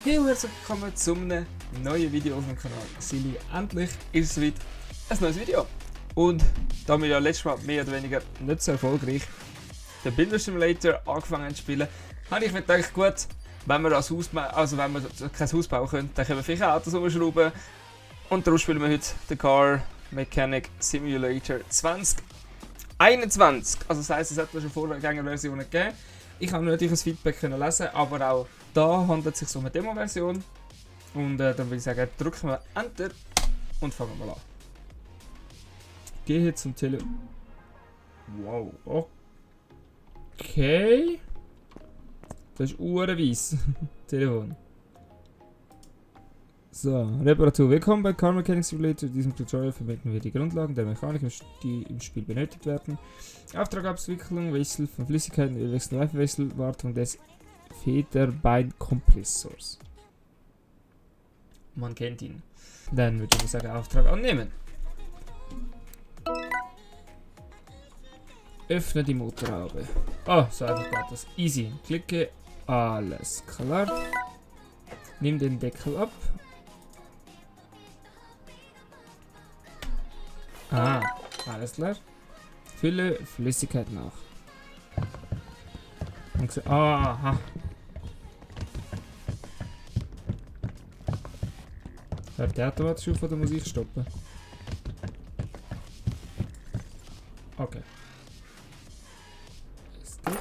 Hey und herzlich willkommen zu einem neuen Video auf meinem Kanal Silly. Endlich ist es wieder ein neues Video. Und da wir ja letztes Mal mehr oder weniger nicht so erfolgreich den Builder Simulator angefangen zu spielen, habe ich mir gedacht, gut, wenn wir als Haus, wenn wir kein Haus bauen können, dann können wir vielleicht Autos umschrauben. Und darum spielen wir heute den Car Mechanic Simulator 2021. Also das heisst, es hat schon Vorgängerversionen gegeben. Ich habe natürlich ein Feedback können lesen, aber auch da handelt es sich um eine Demo-Version. Und dann würde ich sagen, drücken wir Enter und fangen wir an. Gehe zum Telefon. Wow, okay. Das ist uhrenweiss. Telefon. So, Reparatur. Willkommen bei Car Mechanic Simulator. In diesem Tutorial verwenden wir die Grundlagen der Mechanik, die im Spiel benötigt werden. Auftragabwicklung, Wechsel von Flüssigkeiten, Ölwechsel, Reifenwechsel, Wartung des Federbeinkompressors. Man kennt ihn. Dann würde ich sagen, Auftrag annehmen. Öffne die Motorhaube. Oh, so einfach geht das. Easy. Klicke. Alles klar. Nimm den Deckel ab. Ah, alles klar. Fülle Flüssigkeit nach. Aha. Hört der automatisch auf oder muss ich stoppen? Okay. Es geht.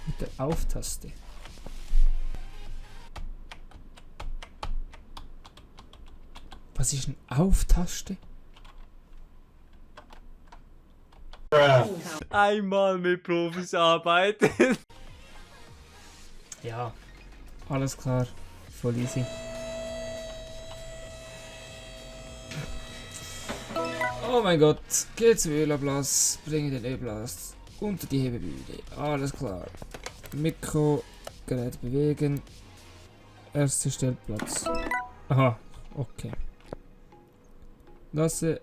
Mit der Auf-Taste. Was ist eine Auf-Taste? Einmal mit Profis arbeiten. Ja, alles klar. Voll easy. Oh mein Gott, geh zum Ölablass, bringe den Ölablass unter die Hebebühne. Alles klar. Mikrogerät bewegen. Erster Stellplatz. Aha, okay. Lasse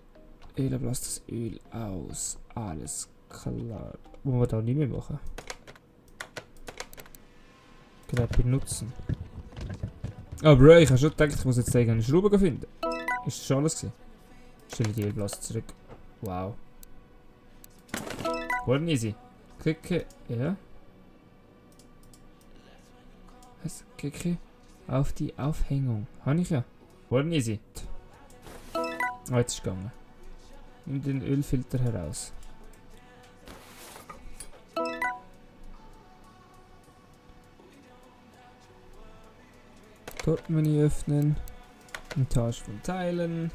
Ölablass das Öl aus. Alles klar. Wollen wir da nicht mehr machen? Gerät benutzen. Ah, Bro, ich habe schon gedacht, ich muss jetzt eine Schraube finden. Ist das schon alles gewesen? Stelle die Ölblase zurück. Wow. Gut easy. Klicke. Ja. Was? Klicke auf die Aufhängung. Habe ich ja. Gut easy. Ah, jetzt ist es gegangen. Nimm den Ölfilter heraus. Tortenmenü öffnen. Montage von Teilen.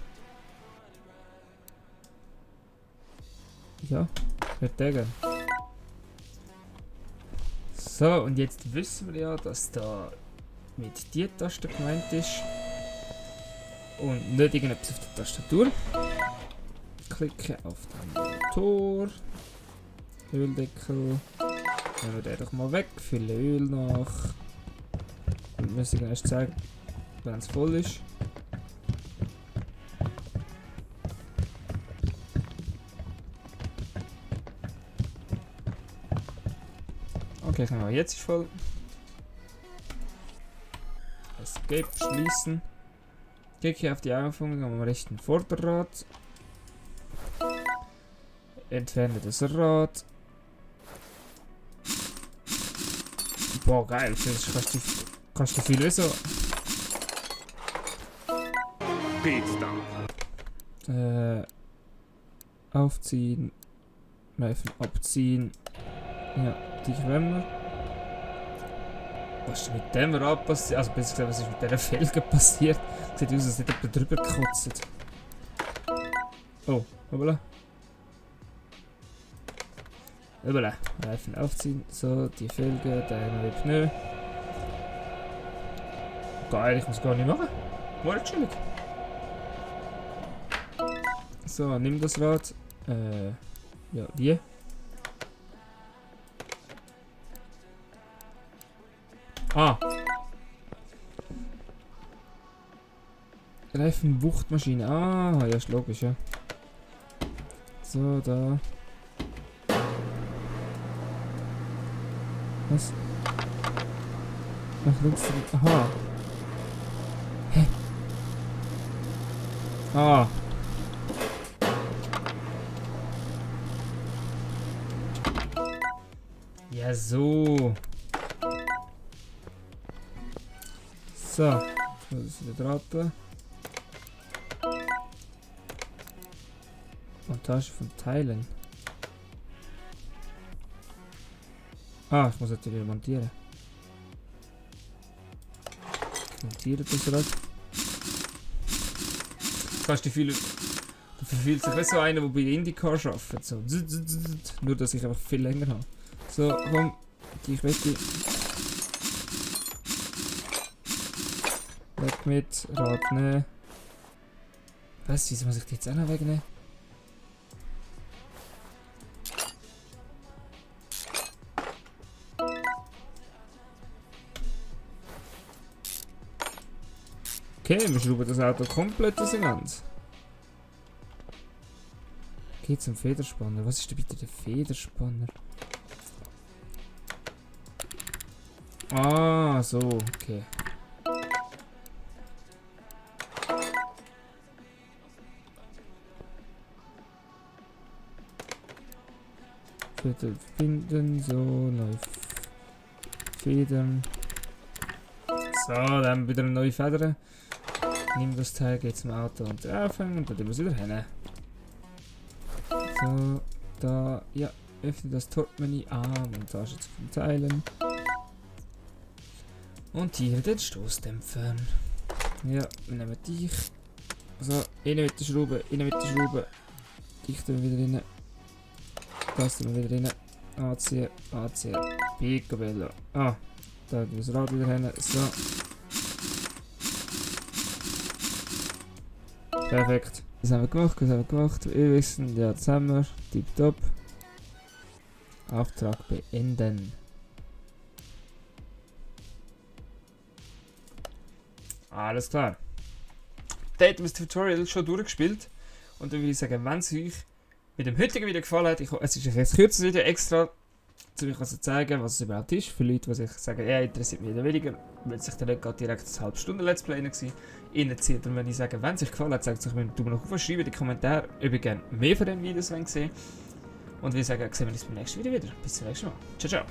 Ja, hört der gern. So, und jetzt wissen wir ja, dass da mit die Taste gemeint ist. Und nicht irgendetwas auf der Tastatur. Klicke auf den Motor. Öldeckel. Nehmen wir den doch mal weg. Fülle Öl nach. Und müssen wir erst zeigen, wenn es voll ist. Okay, jetzt ist voll. Escape schließen. Klicke auf die Aufhängung am rechten Vorderrad. Entferne das Rad. Boah, geil. Kannst du viel so. Aufziehen. Reifen abziehen. Ja, die können wir. Was ist mit dem Rad passiert? Also, besser gesagt, was ist mit dieser Felge passiert? Sieht aus, als hätte jemand drüber gekotzt. Oh, hoppala. Hoppala. Reifen aufziehen. So, die Felge, der neue Pneu. Geil, ich muss gar nicht machen. War chillig. So, nimm das Rad. Ja, wie? Ah. Reifenwuchtmaschine. Ah, ja, ist logisch, ja. So, da. Was? Ach, links. Aha. Hä? Ah. Ja, so. So. Jetzt muss ich wieder draten. Montage von Teilen. Ah, ich muss natürlich montieren. Ich montiere das gerade. Kannst du fühlen, du verfühlst dich wie so einer, der bei IndyCar arbeitet. So. Nur, dass ich einfach viel länger habe. So, komm, ich möchte. Weg mit, Rad nehmen. Was, wieso muss ich die jetzt auch noch wegnehmen? Okay, wir schrauben das Auto komplett auseinander. Geht zum Federspanner. Was ist denn bitte der Federspanner? Ah, so, okay. Feder verbinden, so, neu Federn. So, dann wieder eine neue Feder. Nimm das Teil, geht zum Auto und aufhängen und dann tun wir es wieder hin. So, da, ja, öffne das Tormenü, Montage zu den Teilen. Und hier den Stoßdämpfer. Ja, wir nehmen dich. So, rein mit der Schraube, rein mit der Schraube. Dich tun wir wieder rein. Das tun wir wieder rein. Anziehen, anziehen. Picobello. Ah, da tun wir das Rad wieder hin. So. Perfekt. Das haben wir gemacht, das haben wir gemacht. Wir wissen, ja, das haben wir. Tipptopp. Auftrag beenden. Alles klar. Da hätten wir das Tutorial schon durchgespielt. Und dann würde ich sagen, wenn es euch mit dem heutigen Video gefallen hat, es ist ein kurzes Video extra, um euch also zeigen, was es überhaupt ist. Für Leute, die sich sagen, ja, interessiert mich weniger, weil sich dann nicht gerade direkt eine halbe Stunde Let's Play war, reinzieht. Und wenn ich sage, wenn es euch gefallen hat, sagt es euch mit dem Daumen nach oben, schreibt in die Kommentare, ob ihr gerne mehr von diesen Videos sehen wollt. Und wir sagen, sehen wir uns beim nächsten Video wieder. Bis zum nächsten Mal. Ciao, ciao.